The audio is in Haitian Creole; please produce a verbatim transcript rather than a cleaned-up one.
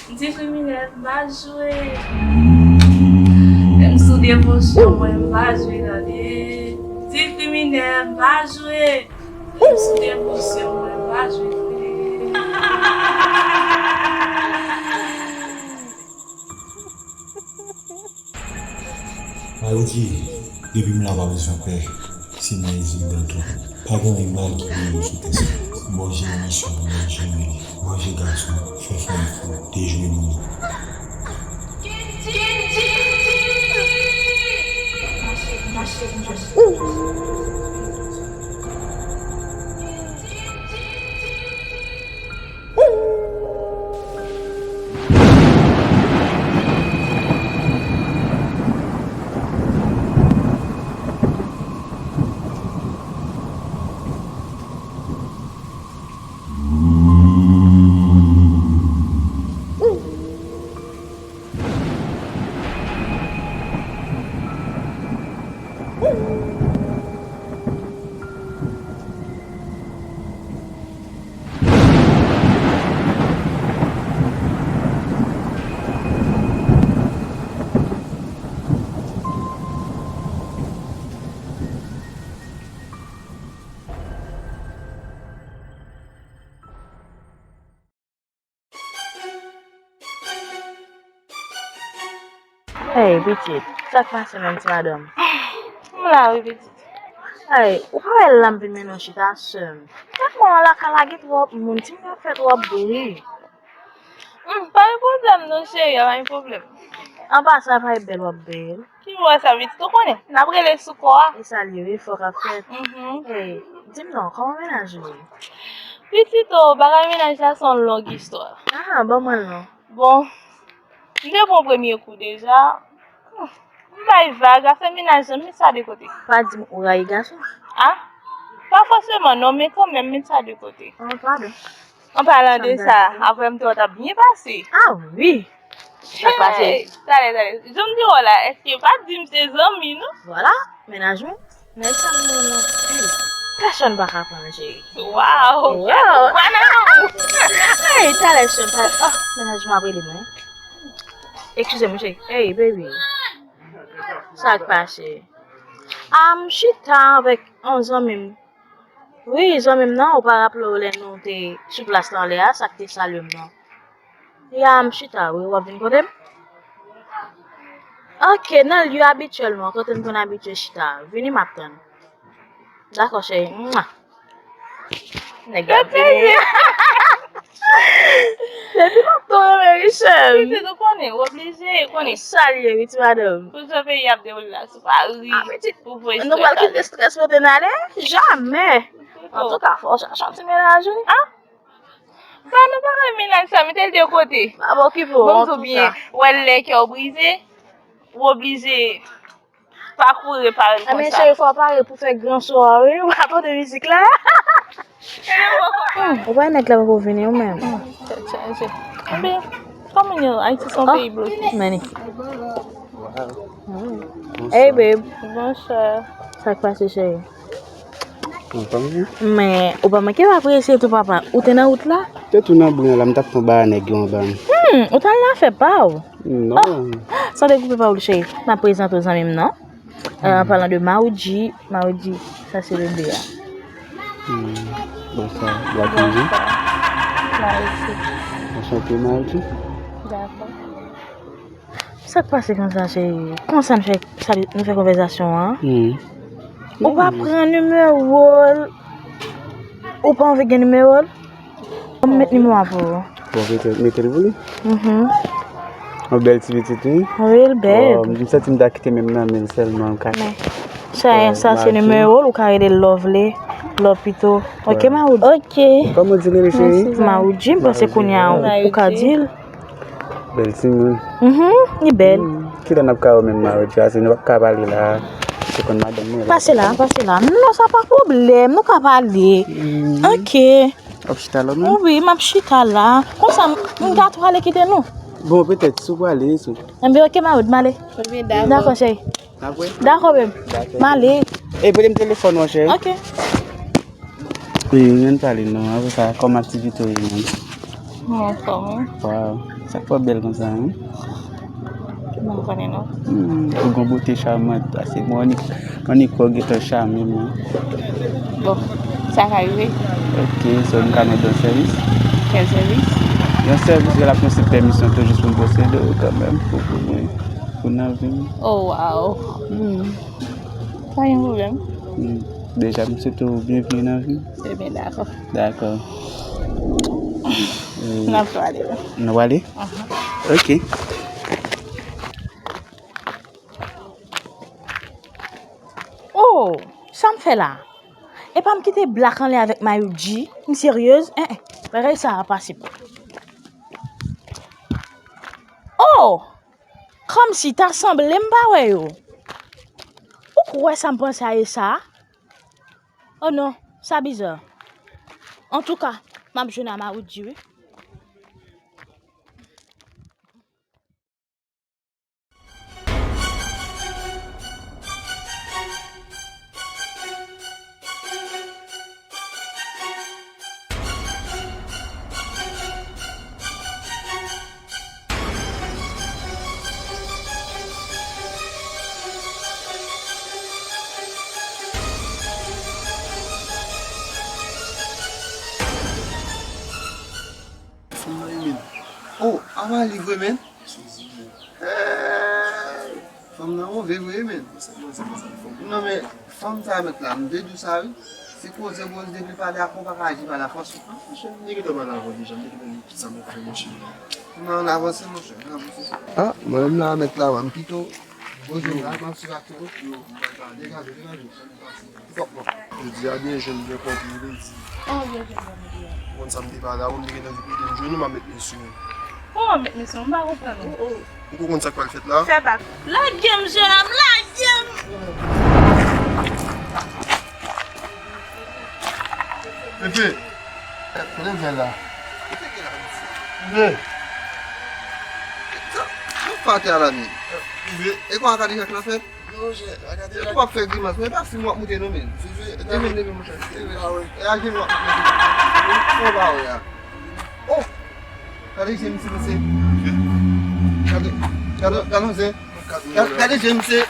Di kriminèl, m pa jwe. Menm sou devosyon, mwen, m pa jwe, tande. Di kriminèl, m pa jwe. Menm sou devosyon, mwen, m pa jwe. Mayoudi, depi m la, w pa bezwen pè. Se mwen Isilda tou. Pa gen anyen mal ki pou rive sou tè sa. Bondye misyon pou mwen jere li. Bondye gason, fè fanm fou, dejwe moun. Hey, pitit, sa k pase menm, ti madanm? M la wi, pitit. Hey, ou pa wè lè m vin mennen w chita, sè m? Tèlman lakay la gen twòp moun, timoun ap fè twòp bri. Hmm, pa gen pwoblèm non, cheri, pa gen pwoblèm. An pasan, pa e bèl w ap bèl. Ki bò sa, pitit, ou konnen, n ap rele sou kò a. E sa l ye wi, fòk ap fèt. Mhm. Hey, di m non, kòman mennaj ou ye? Pitit o, bagay mennaj la se yon long istwa. Ah, ban mwen l non. Bon, m te pran premye kou deja. M bay vag, afè mennaj lan, m met sa de kote. Pa di m ou rayi gason. Ah, pa fòseman non, men kanmenm, met sa de kote. Oh, padon. An palan de sa, apre m te wè w t ap byen pase. Ah wi. Sa k pase? Hey, talè, talè. Jan m te wè w la, èske pa di m se zanmi nou? Vwala, mennaj mwen. Nèg sa m nan nan. Pèsonn pa ka pran l, cheri. Waw! Waw! Hey, talè, sè m, talè. Oh, mennaj mwen ap rele mwen. Eskize m, cheri. Hey, baby. Sa k pase? Ah, m chita avèk yon zanmi m. Wi, zanmi m nan, ou pa raple w lè nou te sou plas la anlè a, sa k te salye m nan. Ya, m chita, wi, w ap vin kote m? Ok, nan lye abityèl mwen, kote m konn abitye chita. Vini, m ap tann. Dakò, cheri. Mwa. Nèg la vini. Depi lontan, mwen renmen Richard. Pitit, ou konnen, ou oblije, ou konnen. Salye, wi, ti madanm. Pou jan peyi ap dewoule la, si w pa ri, ah, pitit, ou voye nou pral kite estrès pote n ale? Jamè. Antouka, fò w chache yon ti mennaj, wi. Ah? Ba nou bagay mennaj sa, mete l de kote. Pa okipe w, bon, antouka. Wè lè kè w brize, ou oblije pa kouri pare l konsa. Ebyen, cheri, fò w pare pou fè gran so a, wi. W a tande mizik la. Hmm, ou pa nèg la poko vini, ou menm? Hmm, tèt chaje. Ebyen, kòm nou, Ayiti se yon peyi bloke. Mani. Hey, babe. Bonchè. Sa k pase, cheri? Anfòm, wi. Men, ou pa manke apresye tou, papa. Ou te nan wout la? Te tou nan bren la, m t ap fè yon bagay nèg yo anba m. Hmm, ou t al nan afè pa w? Non. Oh, san dekoupe pawòl, cheri. M ap prezante w zanmi m nan. Euh, an palan de Maudji, Maudji, sa se bebe a. Hmm. Bonswa, Black Midi. Maudji. Anchante, Maudji. Dakò. Sa k pase konsa, cheri? Konsa n fè, sa, n fè konvèsasyon an? Hmm. Ou pa pran nimewo l? Ou pa anvi gen nimewo l? Ban m met nimewo a pou ou. Bon, mete, mete l pou li? Mhm. Yon bèl ti pitit, wi. Wi, l bèl. Bon, m santi m ta kite men m nan men l sèlman, m ka. Men, sa, sa se nimewo l, ou ka rele l lè w vle, lè w pito. Ok, Maudji? Ok. Kòman w di l rele, cheri? Maudji, m panse kounye a ou ka di l. Bèl timoun. Mhm, li bèl. Hmm, kilè n ap ka wè menm, Maudji? Paske nou p ap ka pale la. Se konn madanm mwen. Pase la, pase la. Non, sa pa pwoblèm, nou ka pale. Hmm. Ok. W ap chita la menm? Wi, m ap chita la. Konsa, m, m ka tou ale kite nou. Bon, petèt, si w prale, si w... Enben, ok, Maud, m ale. Ebyen, dakò. Dakò, cheri. Dakò. Dakò, babe. Dakò. M ale. E, pote m telefòn ou, cheri. Ok. Wi, ann pale non. Apre sa, kòman aktivite w ye menm? Mwen anfòm, wi. Waw, sa k fè w bèl konsa, wi? Mwen konnen, non. Hmm, ou gon bote chamant, pase bon, annik, annik wè w gentan chame, mwen. Bon, sa ka rive. Ok, so m ka mande yon sèvis? Kèl sèvis? Yon sèvis, l ap yon sèt pèmisyon tou, jis pou m posede w kanmenm, pou, pou mwen, pou nan vi m. Oh, waw. Hmm. Pa gen pwoblèm. Hmm. Deja, m swete w byenvini nan vi m. Ebyen, dakò. Dakò. N ap pale. Nou prale? Aha. Ok. Oh, sa m fè la? Epa m kite Black anlè avèk Mayou G? M seryez? En, en. Bagay sa a pa posib. Oh! Kòmsi ta sanble m pa wè yo. Ou kwè sa m panse a e sa? Oh non, sa biza. Antouka, m ap jwenn a Mayou G, wi. Fanm nan, men. Oh, a pa li vre, men. Hey! Fanm nan move vre, men. Non, men, fanm sa a mèt la, m te di w sa, wi. Se koze, koze, depi pale a fon, pa ka aji pa lafòs. Ah, monchè, m te gentan pale avè w deja, m te gentan di w tout sa m ap fè, monchè. Nan, ann avanse, monchè, ann avanse. Ah, mwen menm la, mèt la, wè m pito. Koze la, m ap sou akte. Degaje, degaje. Jodi a byen jwenn, byen konpli, wi. Oh, byen jwenn, byen jwenn. Ou konn sa m te pale a ou, m te gentan di kote m jwenn ou, m ap met men sou ou. Kòman met men sou ou? M pa konprann ou. Ou konn sa k pral fèt la? Fè bak. Lage m, jennonm, lage m! Pepe! Kote m fè la? Pepe! Sa, sa pa te a la, men. E kwa gade jan k la fèt? Non, monchè, gade. Ou ap fè grimas, men pa fim w ap moute non, men. Leve, leve, monchè. Leve. E a jenou w ap moute. Ou pa wè a. Oh! Gade je misye, mesye. Gade, gade, gade je. Gade, gade je misye.